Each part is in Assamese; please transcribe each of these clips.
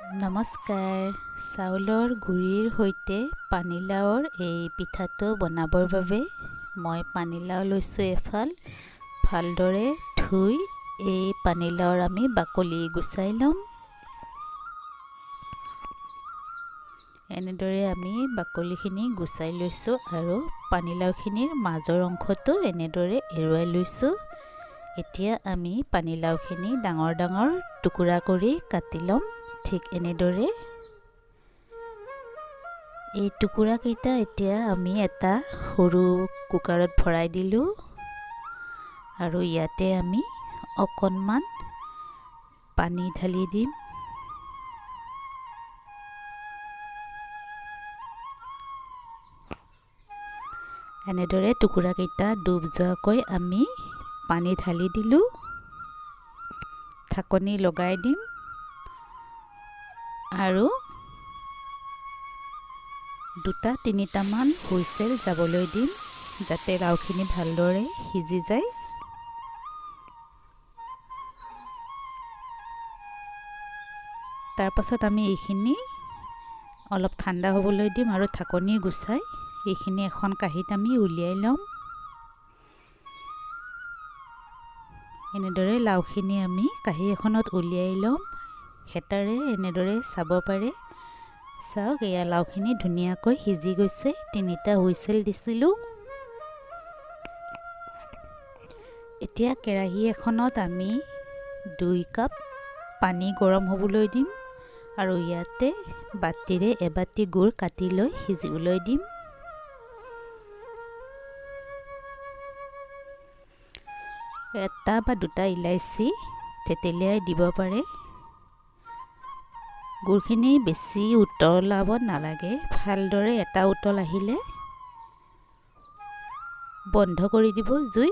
নমস্কাৰ। চাউলৰ গুড়িৰ সৈতে পানীলাওৰ এই পিঠাটো বনাবৰ বাবে মই পানীলাও লৈছোঁ এফাল। ভালদৰে ধুই এই পানীলাওৰ আমি বাকলি গুচাই ল'ম। এনেদৰে আমি বাকলিখিনি গুচাই লৈছোঁ আৰু পানীলাওখিনিৰ মাজৰ অংশটো এনেদৰে এৰুৱাই লৈছোঁ। এতিয়া আমি পানীলাওখিনি ডাঙৰ ডাঙৰ টুকুৰা কৰি কাটি ল'ম, ঠিক এনেদৰে। এই টুকুৰাকেইটা এতিয়া আমি এটা সৰু কুকাৰত ভৰাই দিলোঁ আৰু ইয়াতে আমি অকণমান পানী ঢালি দিম। এনেদৰে টুকুৰাকেইটা ডুব যোৱাকৈ আমি পানী ঢালি দিলোঁ। ঢাকনি লগাই দিম আৰু দুটা তিনিটামান হুইচেল যাবলৈ দিম, যাতে লাওখিনি ভালদৰে সিজি যায়। তাৰপাছত আমি এইখিনি অলপ ঠাণ্ডা হ'বলৈ দিম আৰু ঢাকনি গুচাই এইখিনি এখন কাঁহীত আমি উলিয়াই ল'ম। এনেদৰে লাওখিনি আমি কাঁহী এখনত উলিয়াই ল'ম। হেতাৰে এনেদৰে চাব পাৰে। চাওক, এয়া লাওখিনি ধুনীয়াকৈ সিজি গৈছে। তিনিটা হুইচেল দিছিলোঁ। এতিয়া কেৰাহী এখনত আমি 2 কাপ পানী গৰম হ'বলৈ দিম আৰু ইয়াতে বাতিৰে এবাতি গুড় কাটি লৈ সিজিবলৈ দিম। এটা বা দুটা ইলাচি থেতেলিয়াই দিব পাৰে। গুড়খিনি বেছি উতলাব নালাগে, ভালদৰে এটা উতল আহিলে বন্ধ কৰি দিব জুই।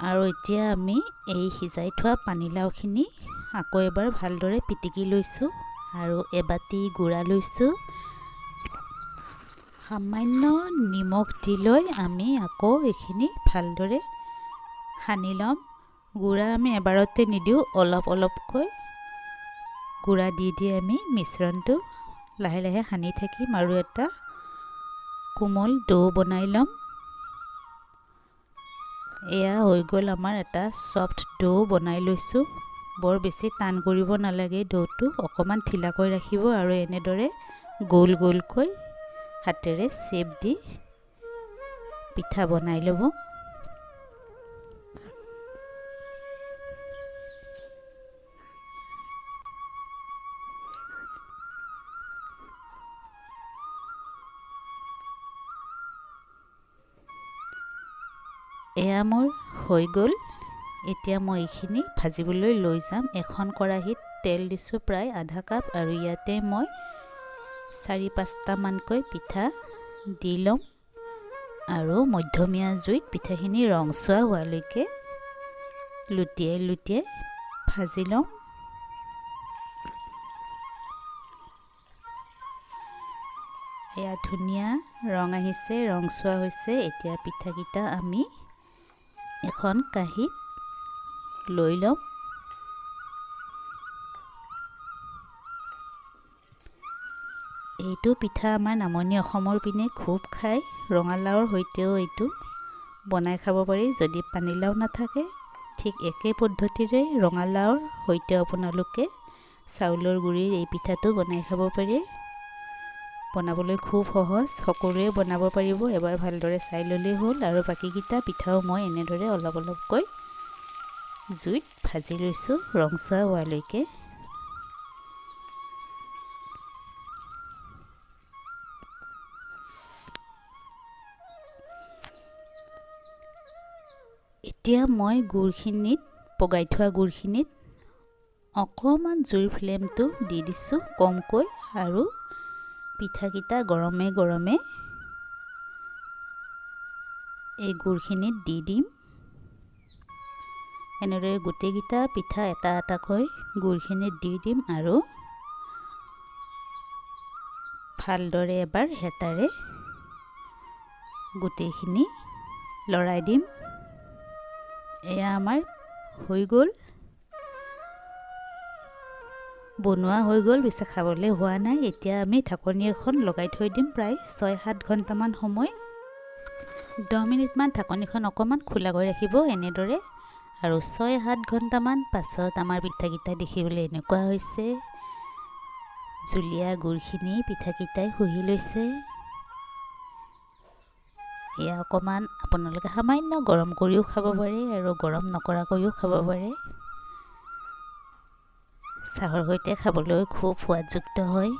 আৰু এতিয়া আমি এই সিজাই থোৱা পানীলাওখিনি আকৌ এবাৰ ভালদৰে পিটিকি লৈছোঁ আৰু এবাতি গুড়া লৈছোঁ। সামান্য নিমখ দি লৈ আমি আকৌ এইখিনি ভালদৰে সানি ল'ম। গুড়া আমি এবাৰতে নিদিওঁ, অলপ অলপকৈ গুড়া দি দি আমি মিশ্ৰণটো লাহে লাহে সানি থাকিম আৰু এটা কোমল দৌ বনাই ল'ম। এয়া হৈ গ'ল আমাৰ এটা ছফ্ট দৌ বনাই লৈছোঁ। বৰ বেছি টান কৰিব নালাগে, দৌটো অকণমান ঢিলাকৈ ৰাখিব আৰু এনেদৰে গোল গোলকৈ হাতেৰে চেপ দি পিঠা বনাই ল'ব। এয়া মোৰ হৈ গ'ল। এতিয়া মই এইখিনি ভাজিবলৈ লৈ যাম। এখন কেৰাহীত তেল দিছোঁ প্ৰায় আধা কাপ আৰু ইয়াতে মই 4-5টামানকৈ পিঠা দি ল'ম আৰু মধ্যমীয়া জুইত পিঠাখিনি ৰংচোৱা হোৱালৈকে লুটিয়াই লুটিয়াই ভাজি ল'ম। এয়া ধুনীয়া ৰং আহিছে, ৰংচোৱা হৈছে। এতিয়া পিঠাকেইটা আমি এখন কাঁহীত লৈ ল'ম। এইটো পিঠা আমাৰ নামনি অসমৰ পিনে খুব খায়। ৰঙালাওৰ সৈতেও এইটো বনাই খাব পাৰি। যদি পানীলাও নাথাকে, ঠিক একে পদ্ধতিৰে ৰঙালাওৰ সৈতেও আপোনালোকে চাউলৰ গুড়িৰ এই পিঠাটো বনাই খাব পাৰে। বনাবলৈ খুব সহজ, সকলোৱে বনাব পাৰিব। এবাৰ ভালদৰে চাই ল'লেই হ'ল। আৰু বাকীকেইটা পিঠাও মই এনেদৰে অলপ অলপকৈ জুইত ভাজি লৈছোঁ ৰংচোৱা হোৱালৈকে। এতিয়া মই গুড়খিনিত, পগাই থোৱা গুড়খিনিত অকণমান জুইৰ ফ্লেমটো দি দিছোঁ কমকৈ আৰু পিঠাকেইটা গৰমে গৰমে এই গুড়খিনিত দি দিম। এনেদৰে গোটেইকেইটা পিঠা এটা এটাকৈ গুড়খিনিত দি দিম আৰু ভালদৰে এবাৰ হেতাৰে গোটেইখিনি লৰাই দিম। এয়া আমাৰ হৈ গ'ল। বনোৱা হৈ গ'ল, পিছে খাবলৈ হোৱা নাই। এতিয়া আমি ঢাকনি এখন লগাই থৈ দিম প্ৰায় 6-7 ঘণ্টামান সময়। 10 মিনিটমান ঢাকনিখন অকণমান খোলা কৰি ৰাখিব এনেদৰে। আৰু 6-7 ঘণ্টামান পাছত আমাৰ পিঠাকেইটা দেখিবলৈ এনেকুৱা হৈছে। জুলীয়া গুড়খিনি পিঠাকেইটাই শুহি লৈছে। এয়া অকণমান আপোনালোকে সামান্য গৰম কৰিও খাব পাৰে আৰু গৰম নকৰাকৈও খাব পাৰে। চাহৰ সৈতে খাবলৈ খুব সোৱাদযুক্ত হয়।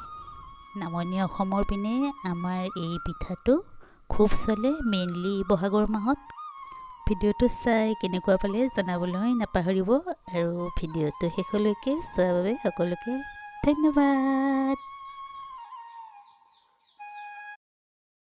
নামনি অসমৰ পিনে আমাৰ এই পিঠাটো খুব চলে, মেইনলি বহাগৰ মাহত। ভিডিঅ'টো চাই কেনেকুৱা পালে জনাবলৈ নাপাহৰিব আৰু ভিডিঅ'টো শেষলৈকে চোৱাৰ বাবে সকলোকে ধন্যবাদ।